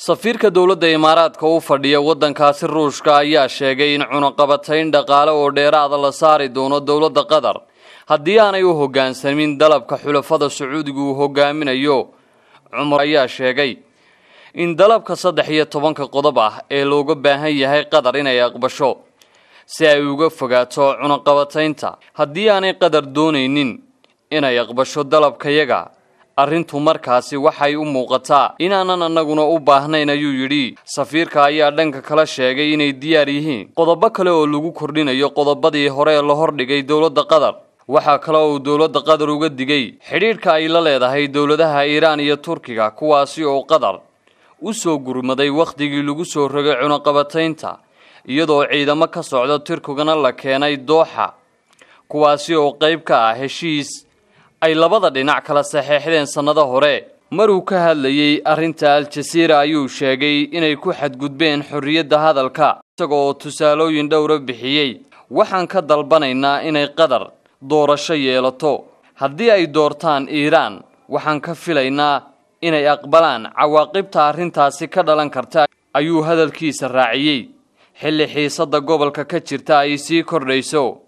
Safiirka dowladda Imaaraadka u fadhiya waddankaasi Ruushka ayaa sheegay in cunaqabatayn dhaqaale oo dheeraada la saari doono dowladda Qatar haddii aanay u hoggaansamin dalabka xulafada Sacuudigu uu hogaaminayo. Cumar ayaa sheegay in dalabka 13-ka qodob ah ee looga baahan yahay Qatar inay aqbasho si ay uga fogaato cunaqabataynta. Haddii aanay Qatar doonaynin inay aqbasho dalabkayaga, arrintu markaasi waxay u muuqataa inaanan annaguna u baahnayn, ayuu yidhi. Safiirka ayaa dhanka kala sheegay inay diyaar yihiin qodobo kale oo lagu kordhinayo qodobadii hore ee la hordhigay dowladda Qatar. Waxaa kale oo uu dowladda Qatar uga digay xidhiidhka ay la leedahay dowladaha Iiraan iyo Turkiga, kuwaasi oo Qatar u soo gurmaday wakhtigii lagu soo rogay cunaqabataynta, iyadoo ciidamo ka socda Turkigana la keenay Dooxa, kuwaasi oo qayb ka ah heshiis ay labada dhinac kala saxeexdeen sannado hore. Maruu ka hadlayey arrinta Al-Jasiira ayuu sheegay inay ku xadgudbeen xorriyadda hadalka, isaga oo tusaalooyin dhowra bixiyey. Waxaan ka dalbanaynaa inay Qatar doorasho yeelato. Haddii ay doortaan Iiraan, waxaan ka filaynaa inay aqbalaan cawaaqibta arrintaasi ka dhalan karta, ayuu hadalkiisa raaciyey, xilli xiisadda gobolka ka jirta ay sii kordhayso.